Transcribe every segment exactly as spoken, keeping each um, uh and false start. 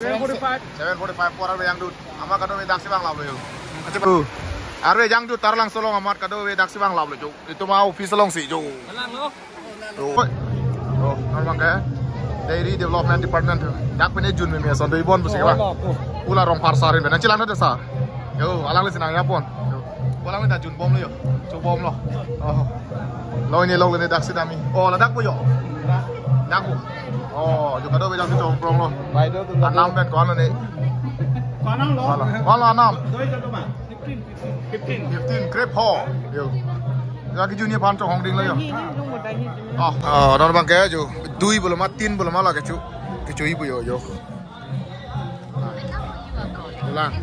Seven forty-five. Seven forty-five pu arve jangdut. Amat kadokave daksi vanglaplo jo. Ache pu. Arve jangdut Taralangso along amat kadokave daksi vanglaplo jo. Itum a-office alongsi jo. Alang lo. Jo. Oh, non abangke Dairy Development Department. Dak pen ejun meme ason do-ibom pusi ke ba. Pu la Rongphar sir pen nangchelangdet sir. Jo, alanglisi nangjapon. Jo. Pu alangli ta junbomlo jo. Chobomlo. Oh. Lo ini lo ini daksi dami. Oh, ladak pu jo. Dak pu. Oh, jo kadokave daksi chongpronglo. Bai do tum. Anam pen ko-an lo ne. Ko-an lo. Ko-an lo, ko-an lo anam. Doi jadu ma. Fifteen. Fifteen, krepho. Jo. Lake junior phan chonghong dinglo jo. Oh. Oh, non abangke jo. Dui pulo ma, tin pulo ma lake chu. Kechu-i pu jo, jo. Lang.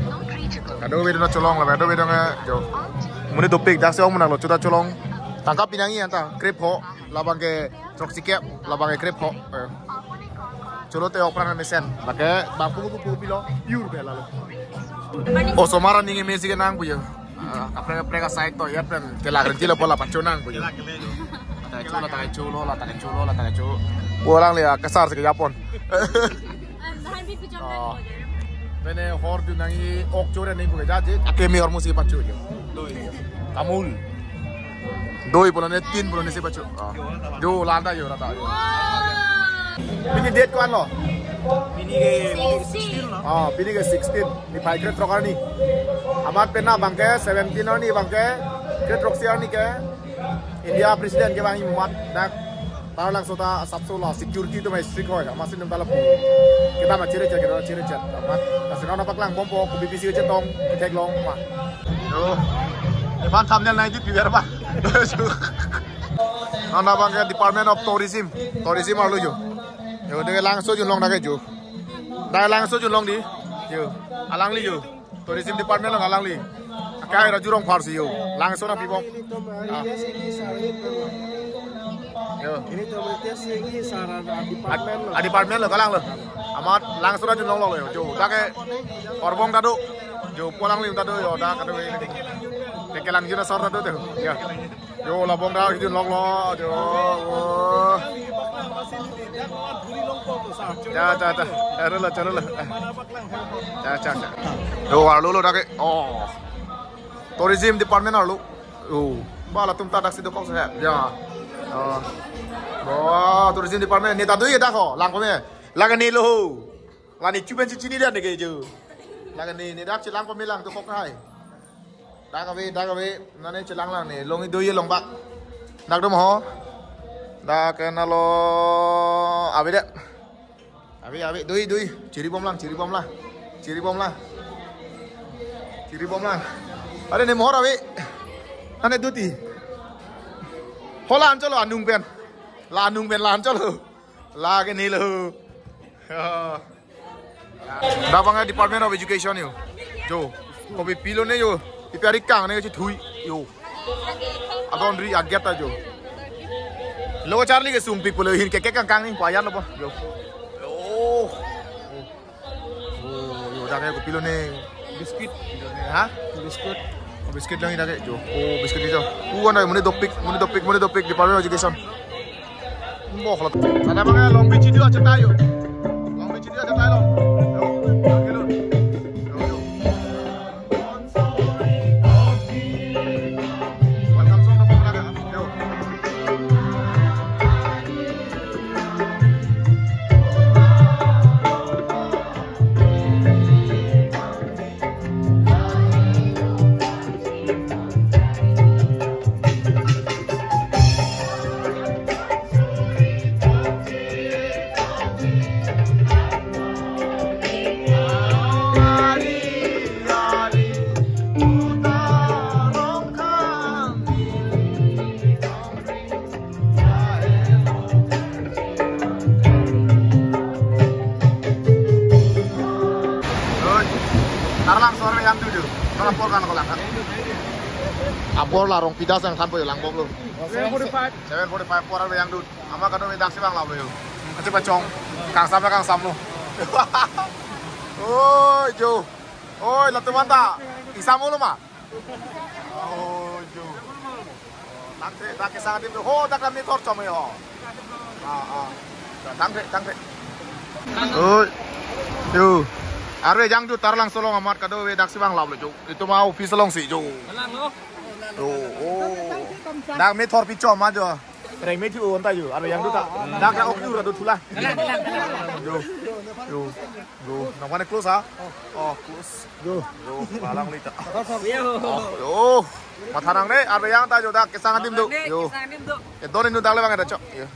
Kadokave do nangcholong la, kadokave do nge jo. Monit dopik, daksi ong monang lo, chuta cholong. Tangka pi nangji anta, krepho, labangke throksikep, labangke krepho. Eh. Cholo te ok pran mesen. Lake bang pupu pupu pilo, pure bela lo. Osomar aning mesi kenang pu jo. Ah, kaprek kaprek asai to ya pen kelak rinci lo pu la pacho nang pu jo. Lata kecho, lata kecho lo, lata kecho lo, lata kecho. Pu alangli ya kesar si kejapon. Mane hor dun nangji ok chore nangji pu ke jaje, akeme hor musi pacho jo. Doi. Kamul. Doi pulo ne, tin pulo ne si pacho. Ah. Jo lanta jo, lanta jo. Pini date ko-an lo? Pini ke sixteen. Ah, pini ke sixteen. Niphai krethrok arni. Amat penang abangke seventeen arni abangke, krethrok si arni ke India President kevangji amat dak Taralangso ta asapso la security atum strict hoi, amatsi num ta lapu. Kedam achere chet, kedam achere chet. Amat lasi non nangpaklangbompo, kopi pisi kachetong, ketheklong ma. Jo. Ivan thumbnail nai di piver ba. Non abangke Department of Tourism. Tourism arlo jo. Jo, deke Langso junlong dake jo. Dai Langso junlong di. Jo. Alangli jo. Tourism Department along alangli. Akai Raju Rongphar si jo. Langso nangpibom. Ah. Jo. Ini tuh Ritesh Singh ini saran department lo. Ah, department lo, kalang lo. Amat Langso Raju longlok lo jo. Jo, dake Orbong ta do. Jo, pu alangli ta do jo, dak ta do. Te kelang juna sor ta do tuh. Ya. Jo, labong dak junlok lo jo. Oh. Ja, ja, ja. Chalo lo, chalo lo. Ja, ja, ja. Jo, arlo lo dake. Oh. Tourism Department arlo. Oh. Ba latum ta daksi dokok se. Ya. Oh. Oh, Tourism Department ne ta do ye dak ho. Lang kome. Lang ne lo. Lani chuben si chini dan deke jo. Lake ne, ne dak chelang pame lang dokok hai. Dak ave, dak ave, nane chelang lang ne, long doi long bak. Dak dum ho. Dak kenalo ave de. Ave, ave, doi, doi. Chiribom lang, chiribom lang. Chiribom lang. Chiribom lang. Are ne mohor ave. Ane duti. Hola ancholo anung pen. La anung pen la ancholo. Lake ne lo. Oh. Dak abang Department of Education yo. Jo. Kopi pilo ne jo. Ipi ari kang ne kachethui. Jo. Adon ri aget ta jo. Lo charli ke sungpik pulo hin keke kang kang ni payan lo po. Jo. Oh. Oh, jo dak ke kopi lo ne. Biscuit. Ha? Biscuit. Oh, biscuit lang dak ke jo. Oh, biscuit jo. Oh, ano, monit dopik, monit dopik, monit dopik Department of Education. Boh lo. Ada abang Long Beach itu aja tayo. Long Beach itu aja tayo. Yo, yo, yo. Yo, yo. Welcome song dong, yo. Taralangso arve jangdut jo. Taralangso apor kan ko lang. Apor la Rongpidas nangthanpo jo, langbomlo. Seven forty-five. Seven forty-five apor arve jangdut. Amat kadokave daksi vanglaplo jo. Ache pachong. Kangsam ya kangsam lo. Oi jo. Oi, latum anta. Isam lo ma. Oh, jo. Tangte, dak kesang adim tu. Ho, dak kami tor chom ho. Ah, ah. Tangte, tangte. Oi. Yo. Arve jang jo Taralangso along amat kadokave daksi vang lap lo jo. Itum a-office alongsi jo. Yo. Oh. Dak me thor pichom ma jo. Reng me thu on ta jo. Arve jang jo ta. Dak dak ok ju ra do thula. Yo. Yo. Yo. Nang mana close ha? Oh, close. Yo. Yo. Palang li ta. Oh, yo. Matha nangne, arve jang ta jo dak kesang adim do. Yo. Kedon inut dak le bang ta chok. Yo.